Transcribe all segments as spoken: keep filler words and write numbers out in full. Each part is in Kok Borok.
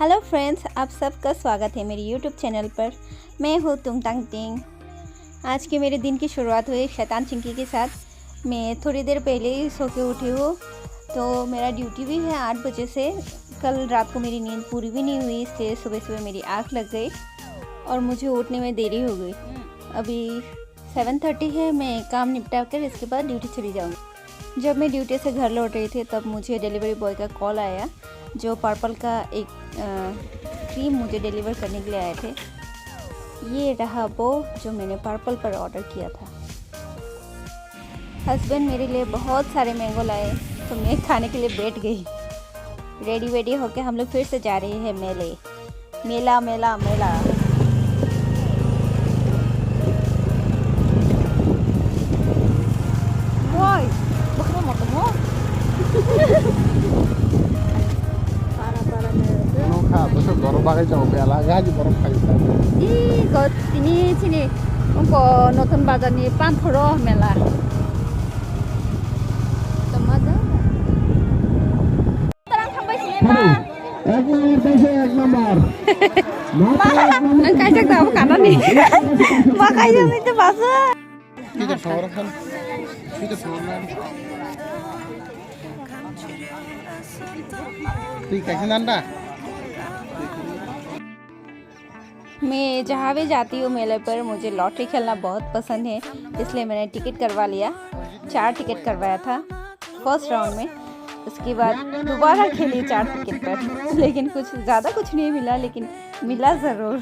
Hello friends, आप सबका स्वागत है मेरे यूट्यूब चैनल पर। मैं हूँ तुंगतांग टिंग। आज के मेरे दिन की शुरुआत हुई शैतान चिंकी के साथ। मैं थोड़ी देर पहले ही सो के उठी हूँ, तो मेरा ड्यूटी भी है आठ बजे से। कल रात को मेरी नींद पूरी भी नहीं हुई, इसलिए सुबह सुबह मेरी आँख लग गई और मुझे उठने में देरी हो गई। अभी सेवन थर्टी है, मैं काम निपटा कर इसके बाद ड्यूटी चली जाऊँगी। जब मैं ड्यूटी से घर लौट रही थी, तब मुझे डिलीवरी बॉय का कॉल आया, जो पर्पल का एक, अ, क्रीम मुझे डिलीवर करने के लिए आए थे। ये रहा वो, जो मैंने पर्पल पर ऑर्डर किया था। हस्बैंड मेरे लिए बहुत सारे मैंगो लाए, तो मैं खाने के लिए बैठ गई। रेडी वेडी होके हम लोग फिर से जा रहे हैं मेले। मेला, मेला, मेला। Woi, bakal mau temu? Para, para, Ano kha, bwswk borok bagwi tongo, bela gaji borok phai kha. Ih, go, tini chini, ungko notun bazar ni Panthoro mela. Tama da. Ek number, kaisa ek number. Ang kaisa tamo kanani. Ma kaisa nito basa. Twi kaisa nanda. मैं जहाँ भी जाती हूँ मेले पर, मुझे लॉटरी खेलना बहुत पसंद है, इसलिए मैंने टिकट करवा लिया। चार टिकट करवाया था फर्स्ट राउंड में। उसके बाद दोबारा खेली चार टिकट पर, लेकिन कुछ ज़्यादा कुछ नहीं मिला, लेकिन मिला ज़रूर।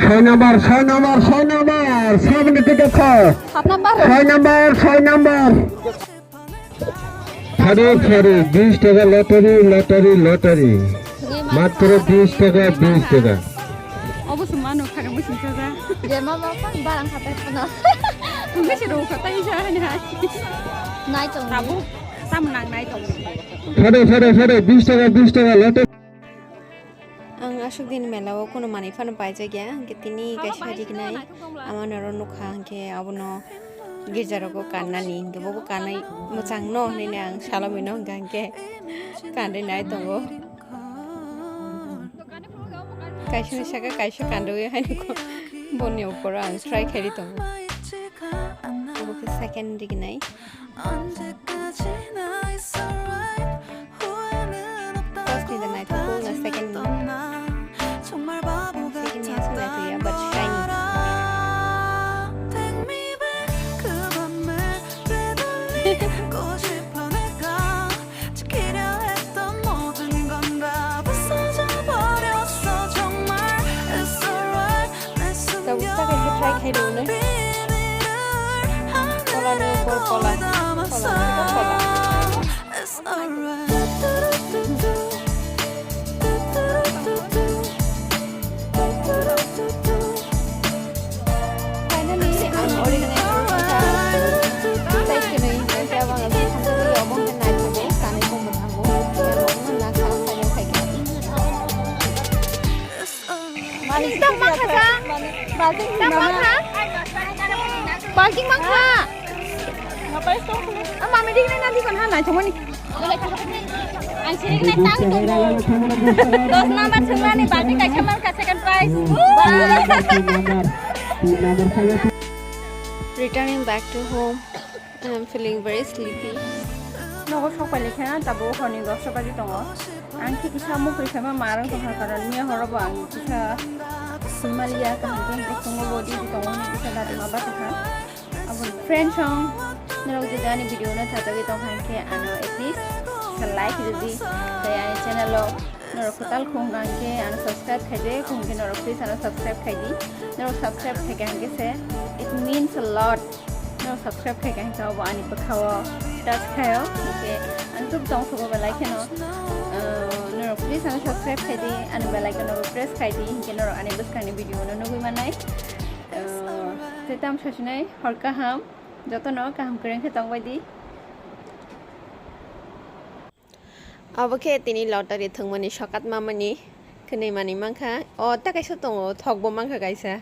ছয় নাম্বার, ছয় নাম্বার, ছয় নাম্বার, সামনে দিকে ছয়। সাত নাম্বার। ছয় নাম্বার, ছয় নাম্বার। ফারুক, ফারুক, বিশ টাকা লটারি, লটারি, লটারি। মাত্র বিশ টাকা, বিশ টাকা। অবশ্য মানো, খারাপ বলছি, চাচা। যে মা বাবা বারাং খাতায় খানা। তুমি সে রোগ খাতায় ইসা হয় না। নাই তো। তাবু, তাম নাং নাই তো। ফারুক, ফারুক, ফারুক, বিশ টাকা, বিশ টাকা lottery. Ang aswk din mela o kunu manwi phano paijak ya, hwnkhe tini kaisa rignai ama norok nukha, hwnkhe abono girja rogo kannani, hwnkhe bobo kannai mwchangno hinwi ang salomino hwnkha, hwnkhe kanrinai tongo. Kaisa ni saka kaisa kanrwi haino boni opor o ang try khairi tongo. Obo khe second rignai. First ni the night ko na second ni. Second ni aswk nai ya, but shiny. Tabuk ta kaisa try khai rw nai. Kola ni upor kola. Kola ni upor kola. Finally, ang original tei swnwi hwnkhe ang bwskango obo hwnkhe naithogo, kanwi tongbo thango. Ekdom mankha sa. Balting mankha. Balting mankha. Mami dik nai nadi kon ha nai thomani. Ang sirik nai tang tongo. Dos number thwngnani balting kaisa mankha second prize. Returning back to home. I am feeling very sleepy. Nogo sok pai lekha, tabuk horni dosta baji tongo. Ang khe kisa mukri khaima marang tongkha, karon miya horo bo ang kisa swimalia kaham khe, hwnkhe phungo bo duty tongo hwnwi kisa dati ma bachakha. Aboni friend song norok jodi ani video no sajagwi tongkha hwnkhe ano at least kisa like rwdi, tei ani channel o norok kwtal khung hwnkhe ano subscribe khaidi, khung khe norok please ano subscribe khaidi. Norok subscribe khaikha hwnkhe se it means a lot. Norok subscribe khaikha hwnkhe obo ani bwkhao touch khaio, hwnkhe ang tuk tong sobo belai kheno, uh, norok please ano subscribe khaidi, ani bell icon no press khaidi, hwnkhe norok ani bwskangni video no nugwi mannai. Uh, tei tamo sasinai hor kaham, jotono kaham kwrwng khe tongbaidi. Obo khe tini lottery thwngmani sokat mamani kwnwi manwi mankha. O ta kaisa tongo, thokbo mankha kaisa.